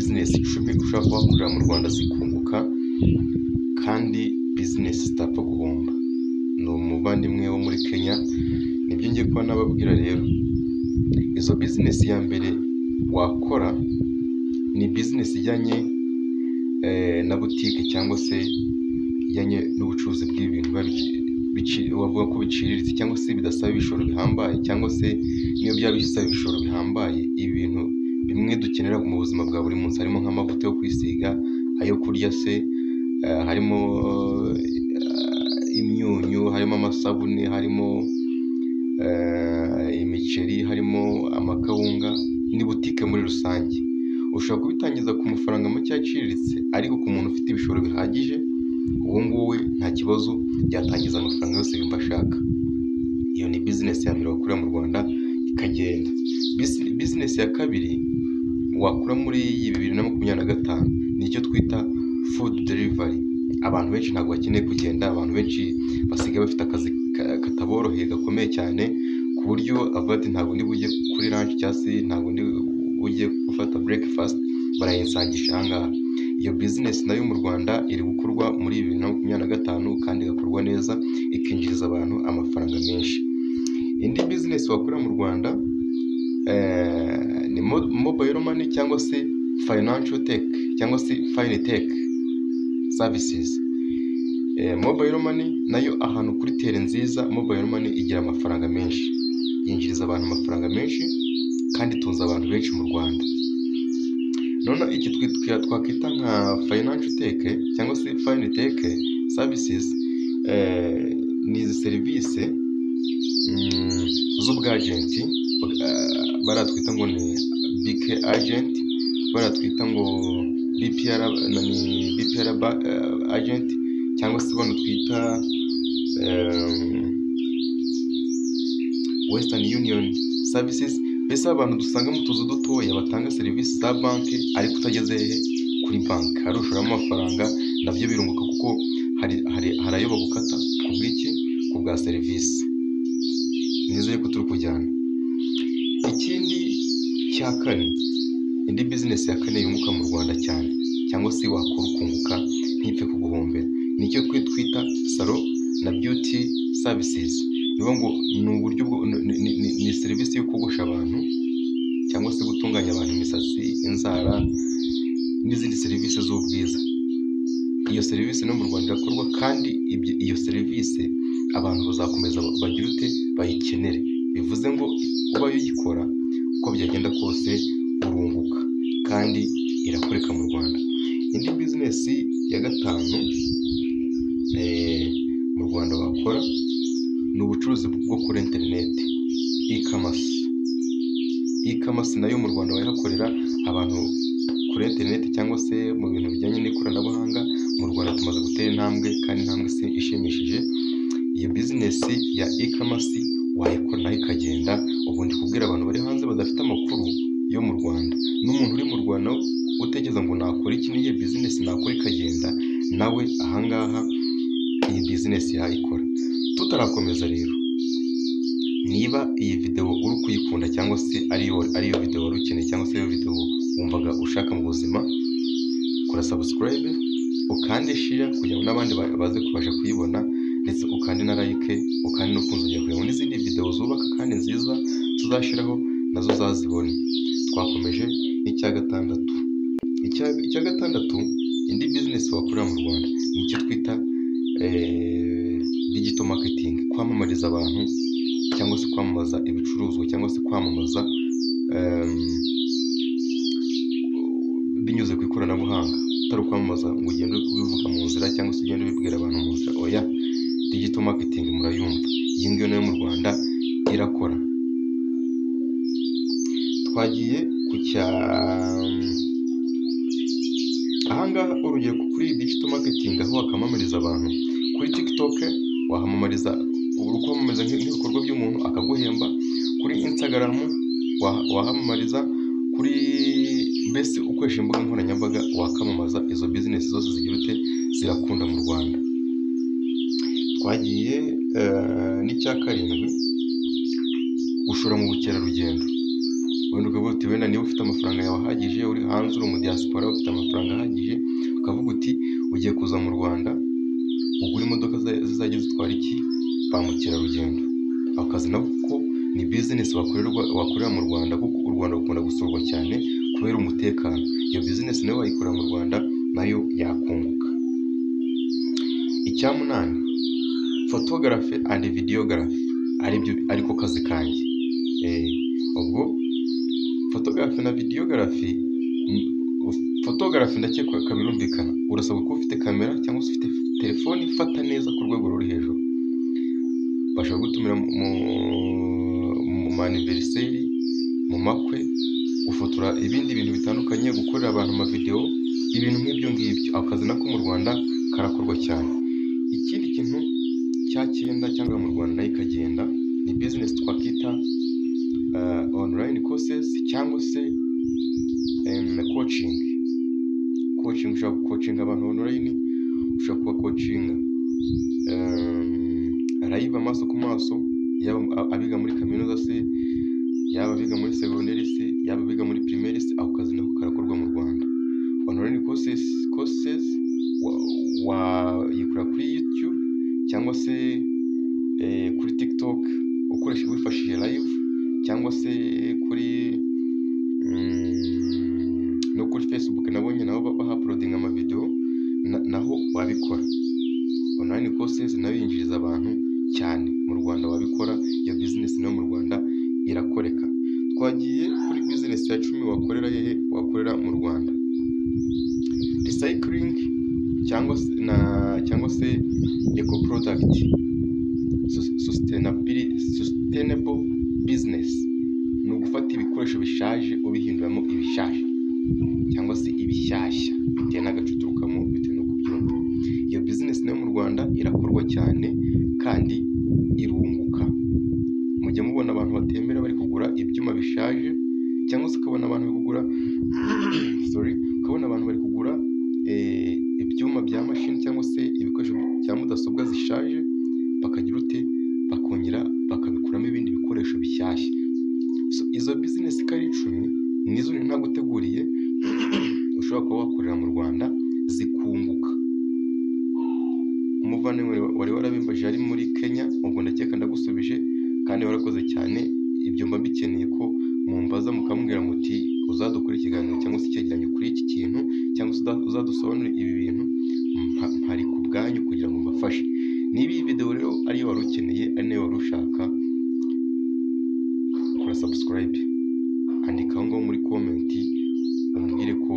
Business 10 ushobora kuhakorera mu Rwanda zikunguka, kandi business zitapfa guhomba. Ni umuvandimwe wo muri Kenya, nibyo ngiye kuba nababwira rero. Izo business, ya mbere wakora ni business ijyanye na butike cyangwa se ijyanye n'ubucuruzi bw'ibintu wavuga ko biciriritse cyangwa se bidasaba ibishoro bihambaye, cyangwa se niyo byaba bisaba ibishoro bihambaye, ibintu bimwe dukenera mu buzima bwa buri munsi, harimo nk'amavuta yo kwisiga, ayo kurya se, harimo imyunyu, harimo amasabune, harimo imiceri, harimo amakawunga, ni butike muri rusange. Ushobora kubitangiza ku mafaranga make aciriritse, ariko ku muntu ufite ibishoro bihagije, uwo nguwo we nta kibazo, yatangiza amafaranga yose yumva ashaka. Iyo ni business ya mbere wakorera mu Rwanda ikagenda. Business ya kabiri wakora muri iyi 2025 ni icyo twita food delivery. Abantu benshi ntabwo bakeneye kugenda, abantu benshi basigaye bafite akazi kataboroheye, gakomeye cyane, ku buryo avuga ati: "Ntabwo ndi bujye kuri lunch cyangwa se ntabwo ndi bujye gufata breakfast, barayinsangisha aha ngaha." Iyo business nayo mu Rwanda iri gukorwa muri 2025 kandi igakorwa neza, ikinjiriza abantu amafaranga menshi. Indi business wakorera mu Rwanda ni mobile money cyangwa se financial tech cyangwa se fintech services. Mobile money nayo, ahantu kuri terrain nziza, mobile money igira amafaranga menshi, yinjiriza abantu amafaranga menshi kandi itunze abantu benshi mu Rwanda. Noneho iki twakwita nka financial tech cyangwa se fintech services, ni izi serivisi z'ubwagenti, bariya twita ngo ni BK agent, bariya twita ngo BPR, ni BPR agent, cyangwa se bano twita Western Union services, mbese abantu dusanga mu tuzu dutoya batanga serivisi za banki ariko utageze hehe? Kuri banki. Hari ushoramo amafaranga, nabyo birunguka, kuko hari ayo bagukata ku bw'iki? Ku bwa serivisi. Nizeye ko turi kujyana. Ikindi cya kane, indi business ya kane yunguka mu Rwanda cyane, cyangwa se wakora ukunguka ntipfe kuguhombera, ni icyo twita salon na beauty services. Ni ukuvuga ngo ni uburyo ni serivisi yo kogosha abantu cyangwa se gutunganya abantu imisatsi, inzara n'izindi serivisi z'ubwiza. Iyo serivisi no mu Rwanda irakorwa, kandi iyo serivisi abantu bazakomeza bagira ute? Bayikenere. Bivuze ngo ubaye uyikora, uko byagenda kose urunguka, kandi irakoreka mu Rwanda. Indi business ya gatanu mu Rwanda wakora ni ubucuruzi bwo kuri interineti, e-commerce. E-commerce nayo mu Rwanda wayihakorera abantu kuri interineti cyangwa se mu bintu bijyanye n'ikoranabuhanga. Mu Rwanda tumaze gutera intambwe, kandi intambwe ishimishije. Iyo business ya e-commerce wayikora nayo ikagenda. Ubu ndi kubwira abantu bari hanze badafite amakuru yo mu Rwanda, n'umuntu uri mu Rwanda utekereza ngo nakora iki, n'iyi business nakora ikagenda, nawe ahangaha iyi business yayikora. Tutarakomeza rero, niba iyi videwo uri kuyikunda cyangwa se ariyo videwo wari ukeneye, cyangwa se ariyo videwo wumvaga ushaka mu buzima, kora subscribe, ukande share kugira ngo n'abandi baze kubasha kuyibona, ndetse ukande na like, ukande no kunzogera kugira ngo n'izindi videwo zubaka kandi nziza tuzashyiraho nazo uzazibone. Twakomeje n'icya gatandatu. Icya gatandatu, indi business wakorera mu Rwanda ni icyo twita digital marketing, kwamamariza abantu cyangwa se kwamamaza ibicuruzwa cyangwa se kwamamaza binyuze ku ikoranabuhanga, atari ukwamamaza ngo ugende ubivuga mu nzira cyangwa se ugende ubibwira abantu mu nzira, oya. Digital marketing murayumva, iyi ngiyo nayo mu Rwanda irakora. Twagiye ku cya ahangaha, urugero kuri iyi digital marketing, aho wakamamariza abantu kuri TikTok, wahamamariza, uri kwamamaza nk'ibikorwa by'umuntu akaguhemba, kuri Instagram wahamamariza, kuri mbese ukoresha imbuga nkoranyambaga wakamamaza. Izo business zose zigira ute? Zirakunda mu Rwanda. Twagiye n'icya karindwi, gushora mu bukerarugendo. Wenda ukavuga uti wenda niba ufite amafaranga yawe ahagije, uri hanze, uri mu diaspora, ufite amafaranga ahagije, ukavuga uti ugiye kuza mu Rwanda ugura imodoka zizajya zitwara iki? Ba mukerarugendo. Ako kazi nako ni business wakorera mu Rwanda, kuko u Rwanda rukunda gusurwa cyane kubera umutekano. Iyo business nayo wayikorera mu Rwanda, nayo yakunguka. Icya munani, photography and videography, aribyo ariko kazi kanjye. Ubwo photography na videography, photography ndakeka birumvikana, urasabwa kuba ufite kamera cyangwa se ufite telefone ifata neza ku rwego ruri hejuru. Bashobora gutumira mu ma anniversaire, mu makwe, gufotora ibindi bintu bitandukanye, gukorera abantu amavidewo, ibintu nk'ibyo ngibyo. Ako kazi nako mu Rwanda karakorwa cyane. Ikindi kintu cya cyenda cyangwa mu Rwanda nayo ikagenda, ni business twakwita online courses cyangwa se coaching. Coaching, ushobora gucoachinga abantu online, ushobora kubacoachinga live, amaso ku maso, yaba abiga muri kaminuza se, yaba abiga muri segonderi se, yaba abiga muri primaire se, ako kazi nako karakorwa mu Rwanda. Online courses wayikora kuri YouTube cyangwa se kuri TikTok ukoresha wifashishije live, cyangwa se kuri no kuri Facebook nabonye nabo bahauploadinga amavidewo, naho wabikora. Online courses nayo yinjiriza abantu cyane mu Rwanda, wabikora. Iyo business nayo mu Rwanda irakoreka. Twagiye kuri business ya 10 wakorera hehe? Wakorera mu Rwanda, recycling cyangwa se na cyangwa se eco product, sustainable business. Ni ugufata ibikoresho bishaje ubihinduramo ibishyashya cyangwa se ibishyashya, bitewe n'agace uturukamo, bitewe n'uko ubyumva. Iyo business nayo mu Rwanda irakorwa cyane kandi irunguka. Mujya mubona abantu batembera bari kugura ibyuma bishaje, cyangwa se ukabona abantu bari kugura, sorry, ukabona abantu bari kugura ibyuma bya mashini cyangwa se ibikoresho bya mudasobwa zishaje, bakagira ute? Bakongera bakabikuramo ibindi bikoresho bishyashya. So, izo business uko ari 10 nizo naguteguriye ushobora kuba wakorera mu Rwanda zikunguka. Umuvandimwe wari warabimbajije ari muri Kenya, ubwo ndakeka ndagusubije kandi warakoze cyane. Ibyo mba mbikeneye ko mumbaza, mukambwira muti uzadukore ikiganiro cyangwa se icyegeranyo kuri iki kintu, cyangwa se uzadusobanurire ibi bintu. Mpari ku bwanyu kugira ngo mbafashe. Niba iyi video rero ariyo wari ukeneye, ari nayo wari ushaka, kora subscribe, andika aho ngaho muri comment umbwire ko